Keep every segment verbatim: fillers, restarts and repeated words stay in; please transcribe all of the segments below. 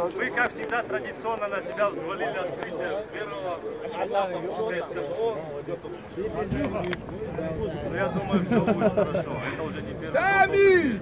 Мы, как всегда, традиционно на себя взвалили открытие первого. Ну, я думаю, все будет хорошо. Это уже не первый.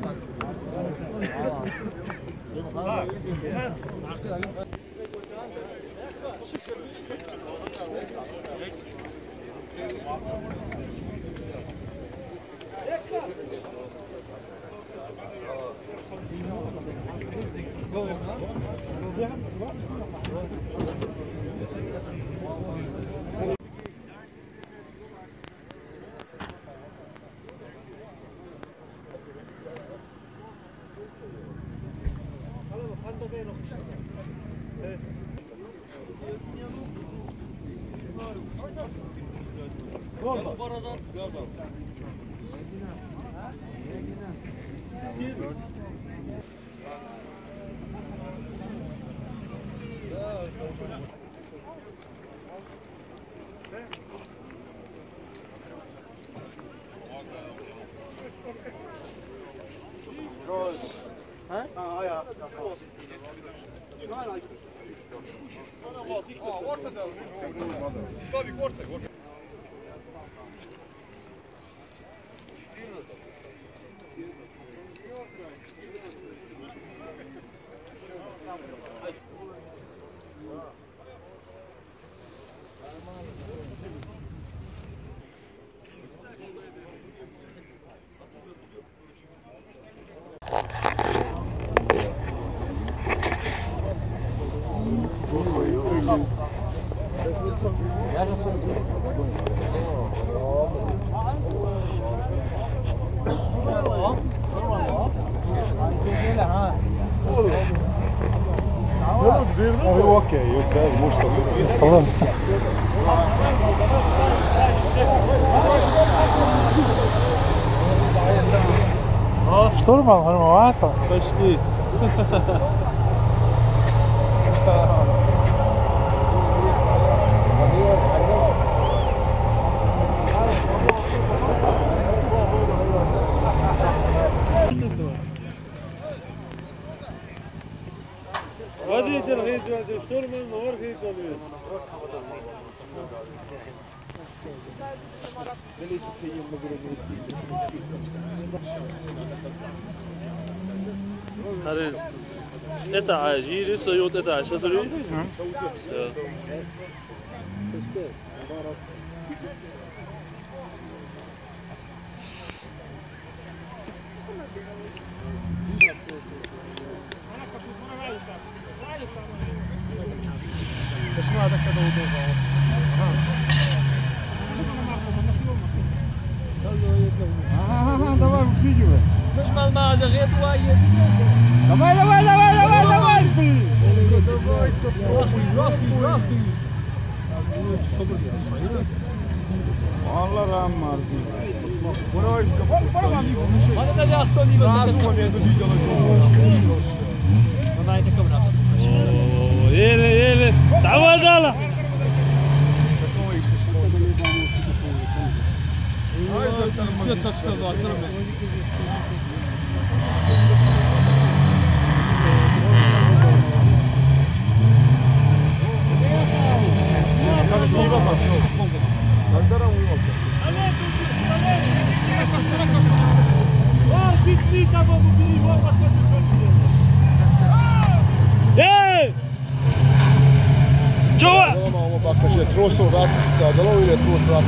Are you okay? You okay? Tamam. Штурман, нормально? Почти. Водитель, едет, штурман, наверх едет. Харин. Это а, жири соют, это а, сейчас жири. Всё. Ага, ага, давай, выкидывай. Давай, давай, давай, давай, давай. Давай, давай, давай, давай. Алла рахмат. Сразу момент увидел. О, еле, еле. Давай, давай. Эй! Чё? Трос врат, да, голову или трос врат.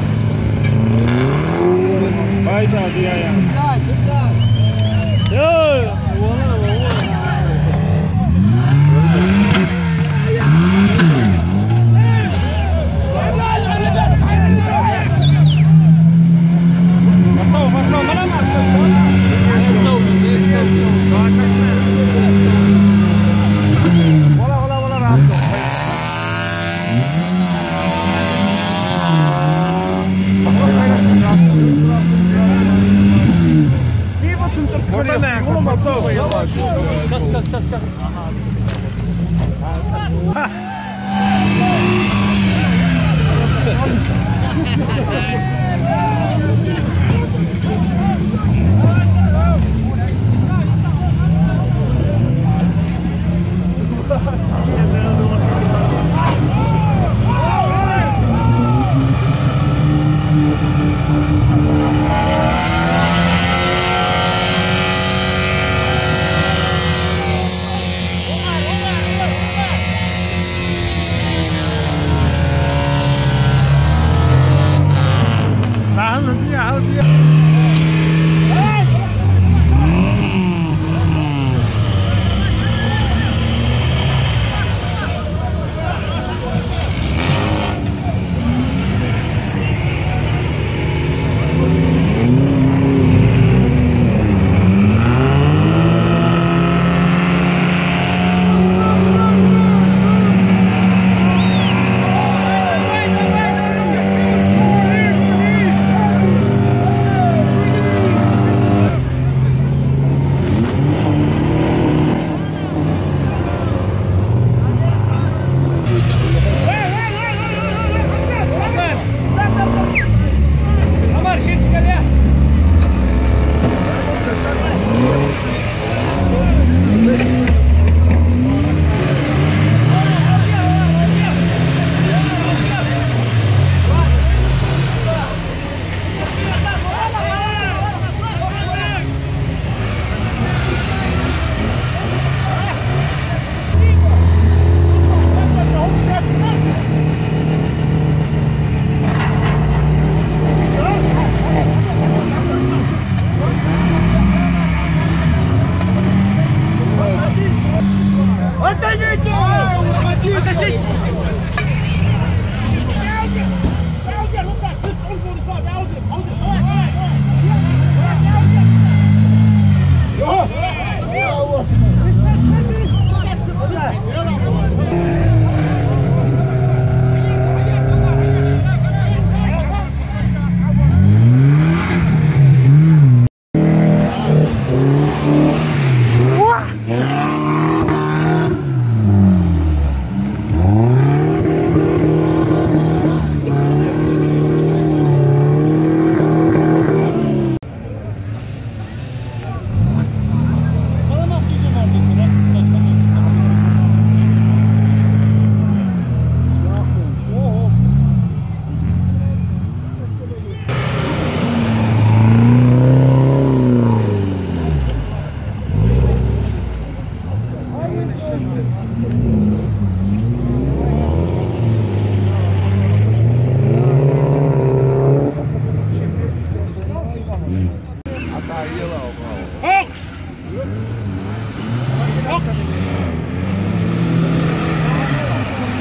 Пойдём, я, я. Эй!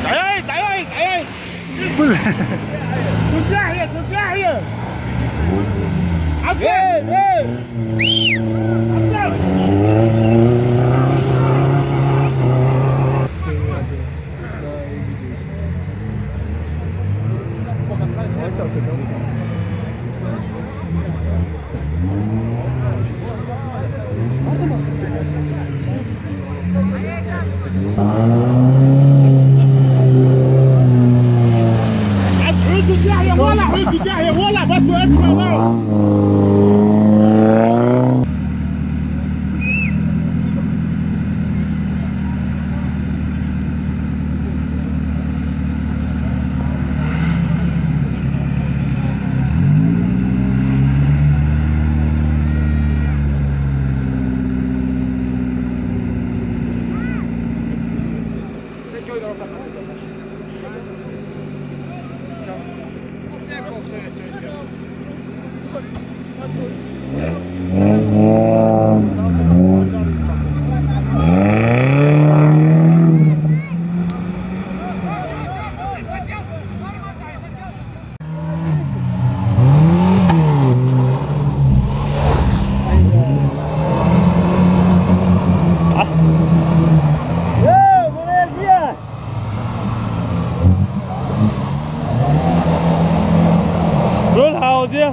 Dayayd, dayayd, dayayd. Tut Yahya, tut Yahya. Abdul. Hey, hey. Abdul. Good, how's you?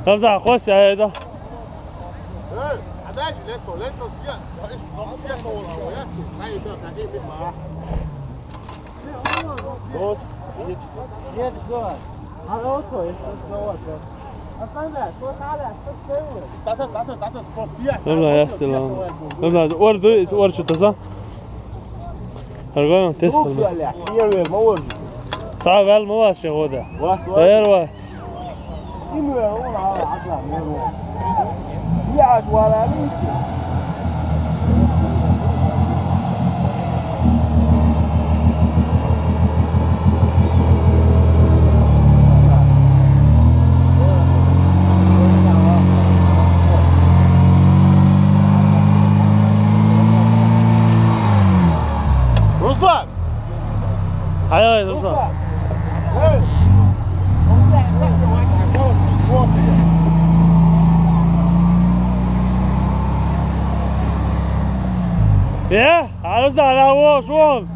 Ramzan, خوش يا هيدا. Hey, adagio, lento, lento, sia, no, sia solo, eh. Dai, dai, dai, dai, dai. Good. Good, good. Ah, okay, it's, it's so what, uh, I found that. So now that, so stay with. That's it, that's it, that's it. Go, sia. Ramzan, يا استلام. Ramzan, orada, orada şu tasa. Harga teslim. Sağ ol, ما واش يا هدى. What, what? Hayır, what? Ruslan! Hayır, hayır, Ruslan. Yeah, I was not, I was wrong.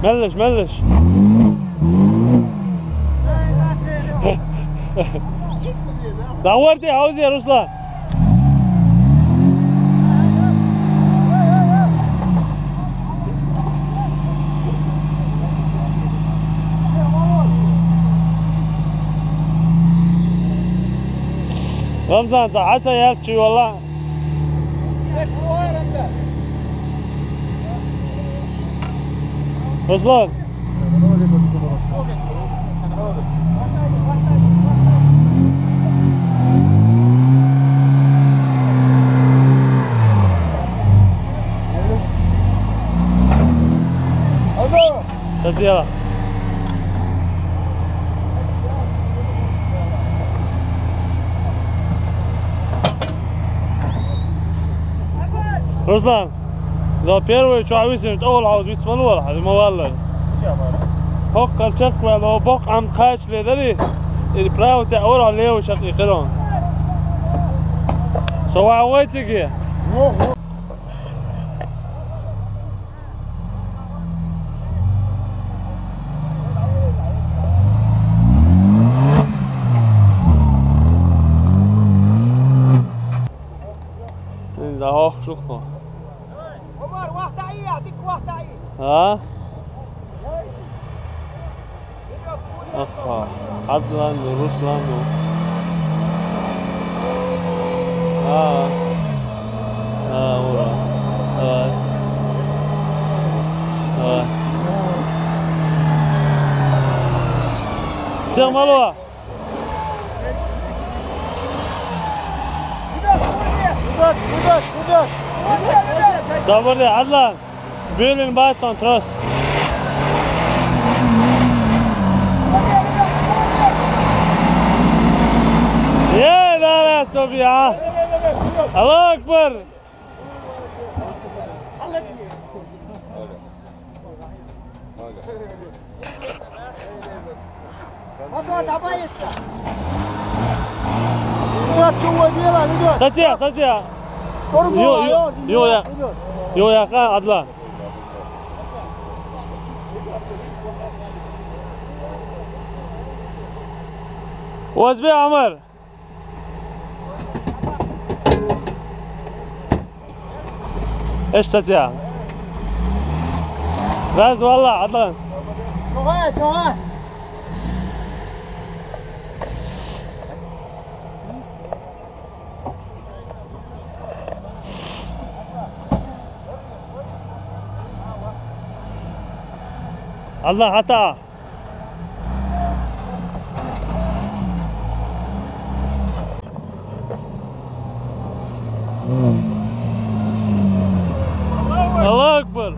Melliş, melliş. Давай, ты, how's it, Ruslan? Ramzan, ساعتها يا أخي والله. Ruslan. يلا. Ruslan, لو первый чу висим, то вала хьо виц ма лула, хьо ма валлар. ХӀокхар чекхваьлла, хӀо бокъ Ӏам кхача ледари, или право тӀе ора, хьо лево чекх и кхирон. Со ваха вай циги. Да, ох, шух. Омар, вахта ия, дик вахта ия. А? Аха, Адлан, Руслан. А. А, ура. Давай. Давай. Всем алло. Сабыр де, Адлан. Бюлин бацан трос. Е, дара, тоби, а. Аллаху акбар. Сатя, сатя. Ё, ё, я. Ё, я, ха, Адлан. Озбе, Амар. Эш, Сатя. Раз, валла, Адлан. Чоха, чоха. Аллах ата. Аллаху акбар.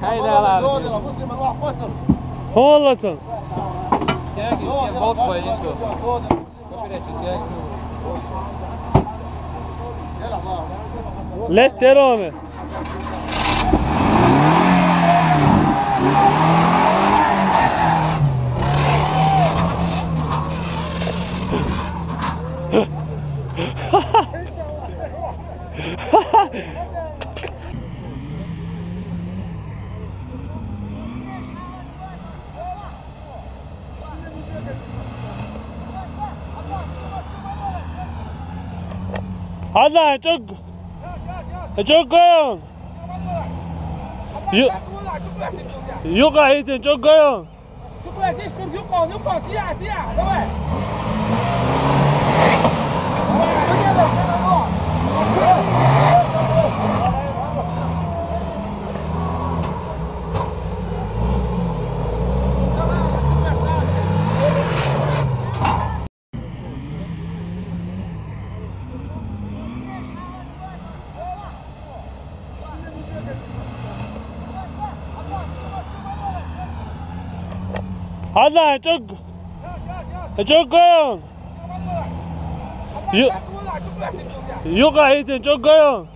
Haydi al abi. Oğlum. Gel, gel, gel, bol koy, hiç yok. Let der onu. Hadi lan, çok. Çok koyun. Yu-, yukarı itin, çok koyun. Çok koyun, geç dur, yok ol, yok ol, siyah, siyah, давай. Давай, давай, давай. Hadi lan, çok. E, çok koyun. Yu-, yok, Aydın, çok koyun.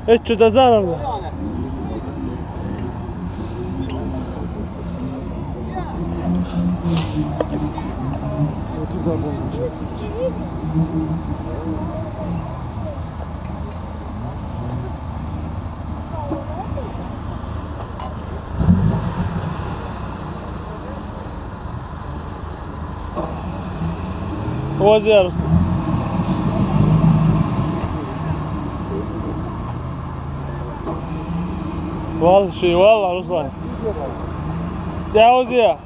Hiç de zararlı. Otuz abone. Ozi yarısı. Val, şey, val, Ruslan. Ya Ozi ya.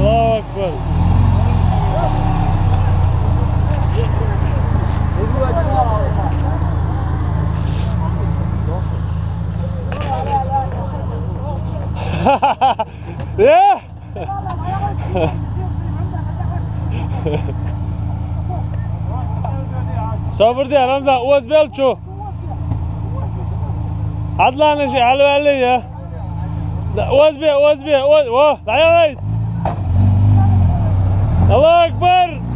Allahu Ekber. Ya! Sabır diye Ramza, Oğuz Belçu. Adlanı şey, alo, alo ya. Oğuz Bey, Oğuz Bey, Oğuz, oh, dayan. Allahu Ekber.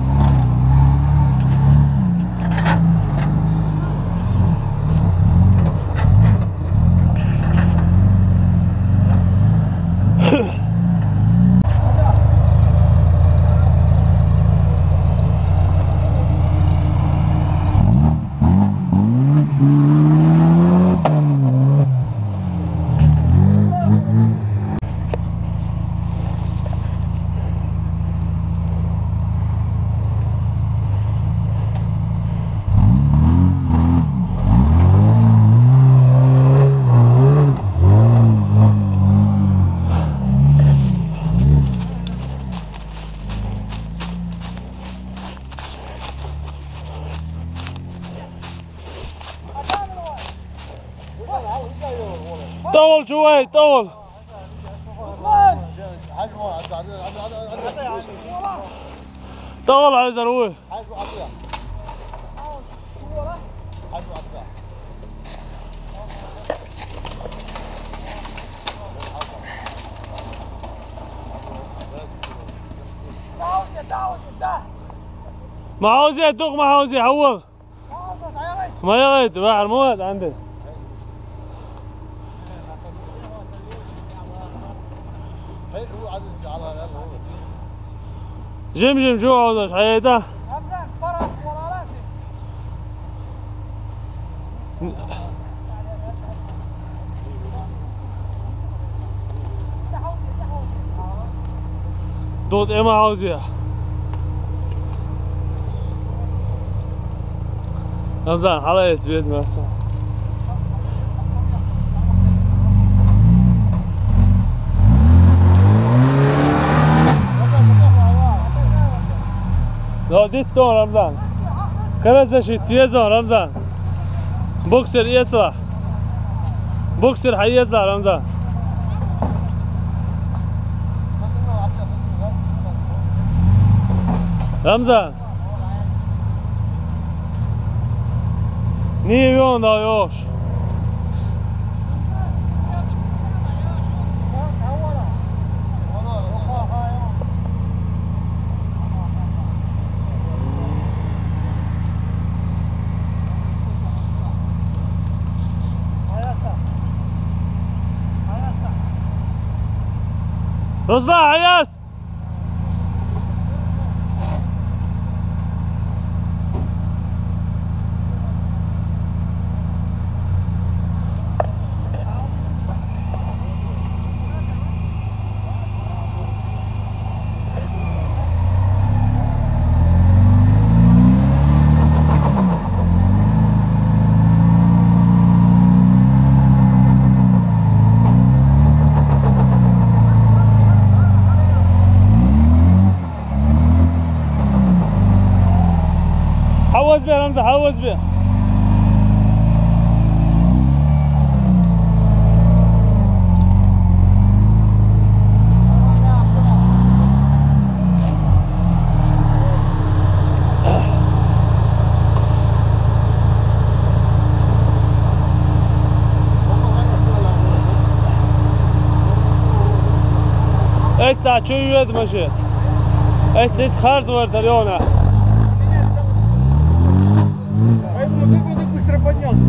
طول شوي، طول. طول عايز اروح. ما عاوز يدوق، ما عاوز يحول. ما يغيت بحر موت عندك. جمجم شو عاوز حياته؟ دوت ايما عاوزيها. رمضان، حلا يتبيت مع السلامة. لو ديت تو رمضان. كرزة شي تيزون رمضان. بوكسر يطلع. بوكسر حيطلع رمضان. رمضان. Niye yoğun daha yoğuş? رزلا عياس. حوز بيه رمزي، حوز بيه. Ece çöğüye maşı. Ece, ece harz var da ona. Поэтому ты, ты быстро поднялся.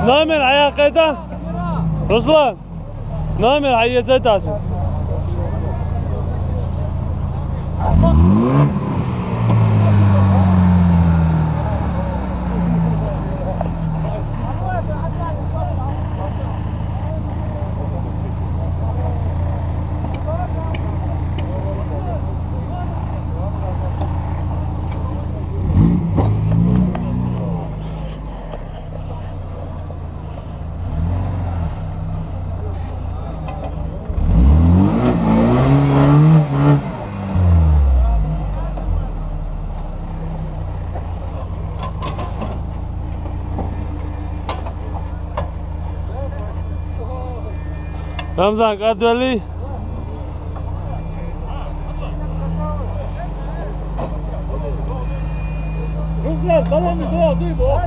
نعمل عياقيته. رسلان. نعمل عياقيته. رمضان قد ولي. رمضان، تمام، دوا، دوا.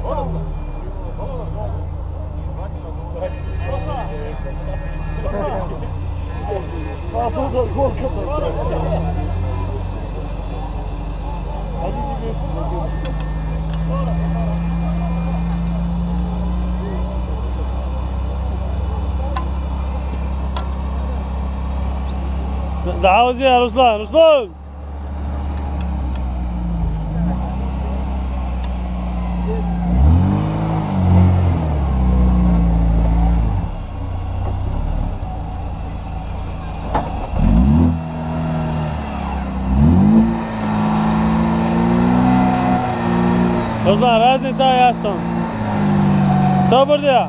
ده عاوز ايه يا رسلان؟ رسلان! Lan, raznica yatsın. Sabır diye.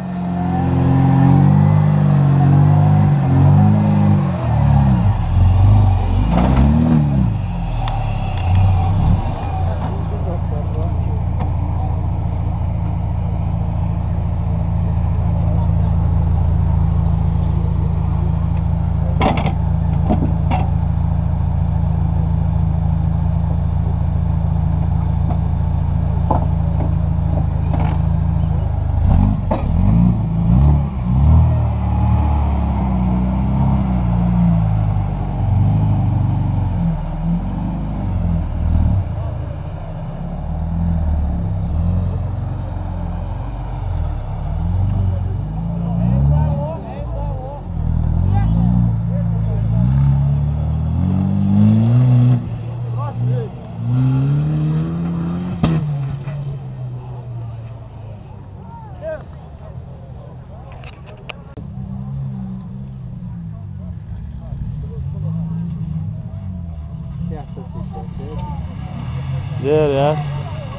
There, yes.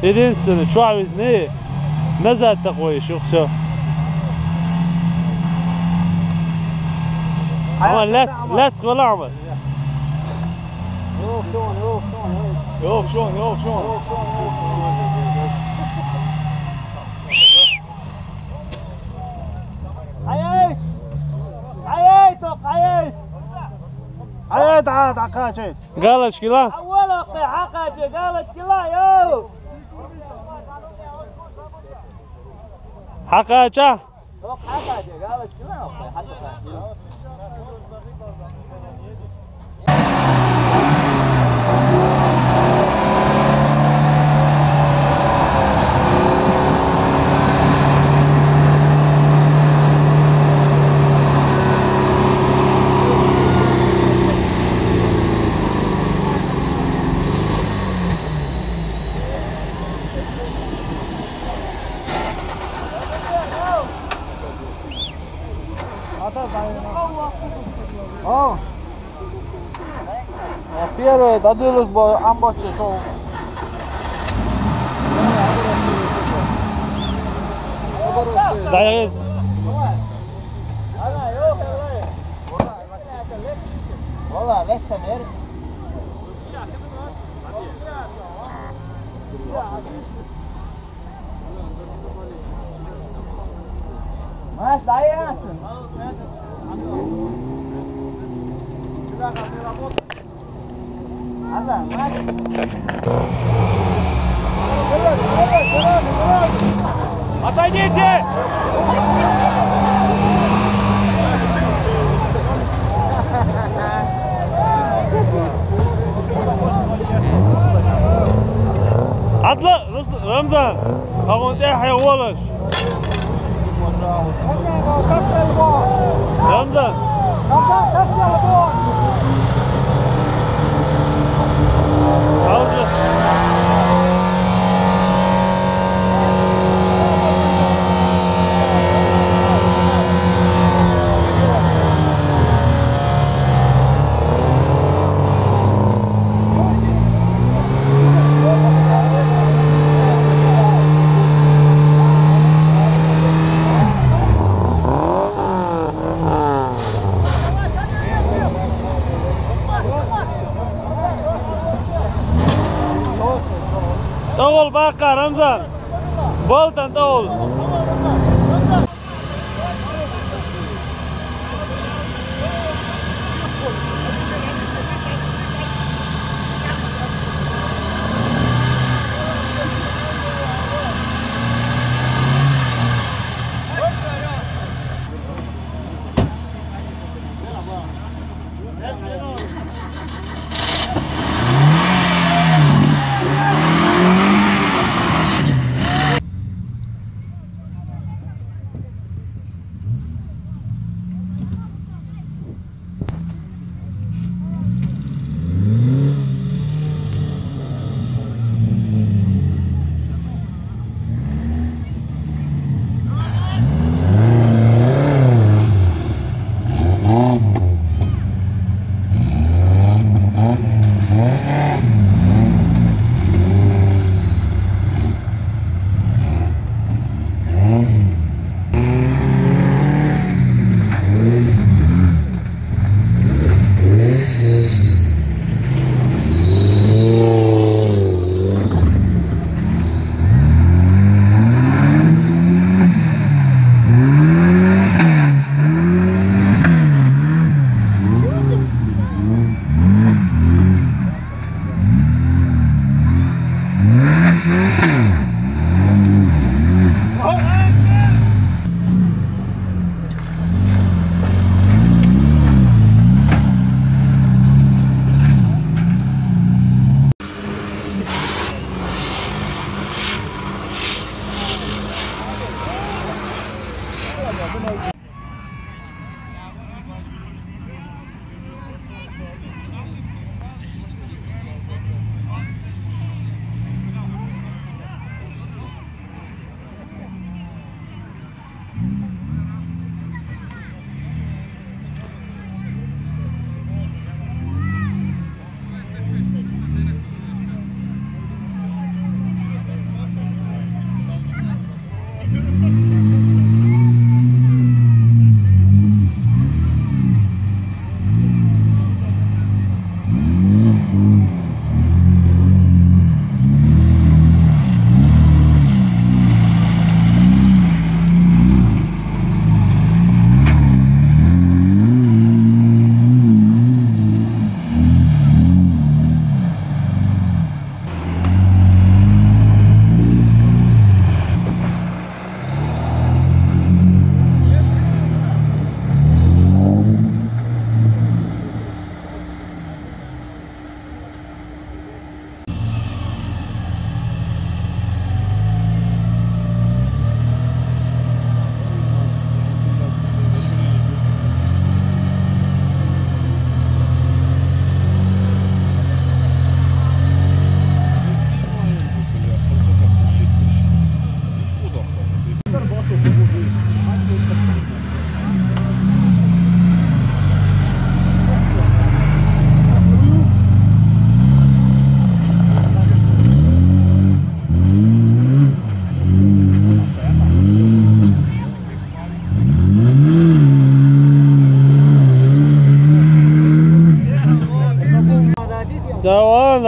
Единственное, чё везни, назад такой ещё, всё. Ama let, let kola ama. Yok, şu an, yok, şu an, yok. Yok, şu an, yok, şu an. Hayır! Hayır, top, hayır! Hayır, daha, daha kaç, evet. Галочки ла? Awal, okey, haqaçı, галочки ла, yo! Haqaça? Yok, haqaçı, галочки ла, okey, haqaçı. О. Первый, дадылык бо, амбоче, чё. Даягыз. Вала, вектор. Maç daha iyi yapsın. Hasan, maç. Отойдите! Отла-, Рус-, Рамзан, а вон тяхай волаш. Рамзан. Тагъул бакъа, Рамзан. Болтан тагъул.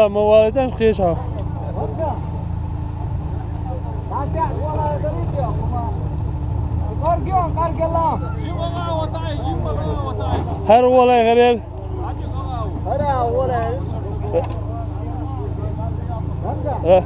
Ма валитан хеш ха. Гьар валай гъарер. Гьар валай. Э.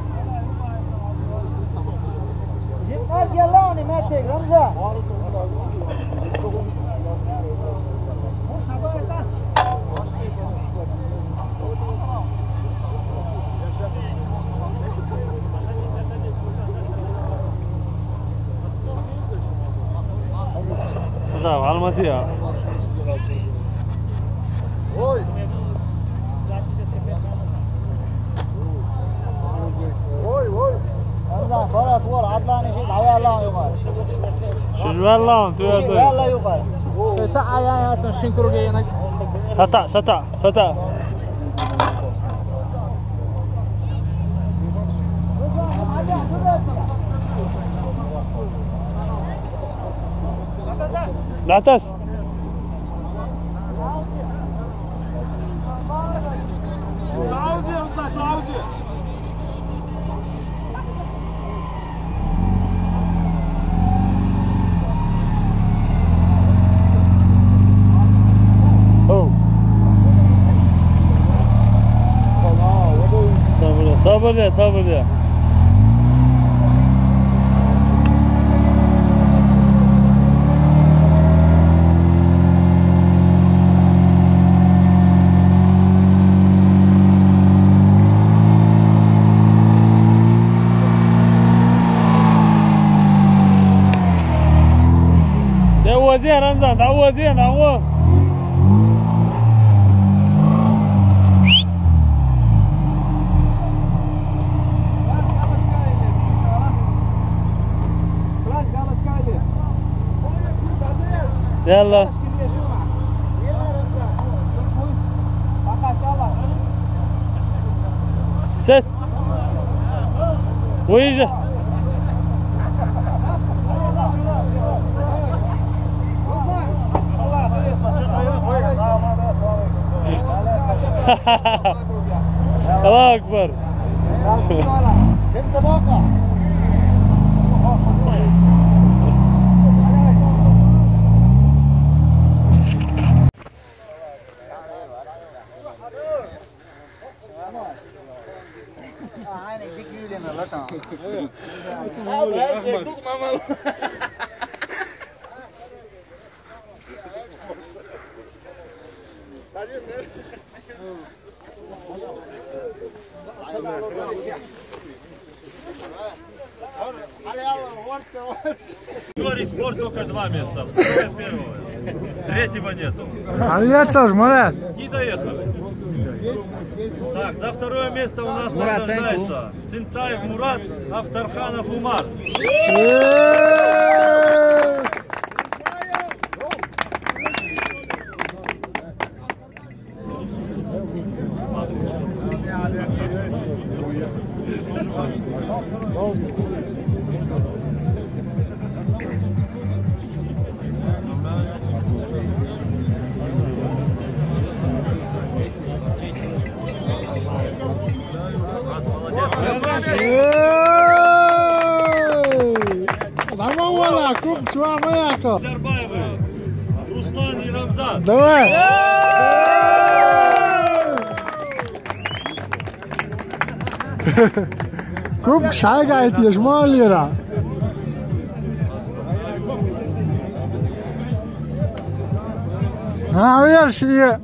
Зав, алматия. Ой. Ой, ой. Шижваллан, ту яда. Сата, сата, сата. Натас. О. Сабур, сабур, сабур. Давай, Рамзан, давай, давай. Ялла. Сет. Выезжай. Аллаху акбар. Aynen, dik yürüyün lan, tamam. Abi, her şey dik, mamalı. Категории спорт только два места. Второе первого. Третьего нету. А я тоже, Марат. Не доехали. Так, за второе место у нас награждается Цинцаев Мурат, Автарханов Умар. Эй! Роман, вала, куб, чувак, моя ко. Дарбаевы. Руслан и Рамзан. Давай. Куб шайга айт, ешмалира. А, верши.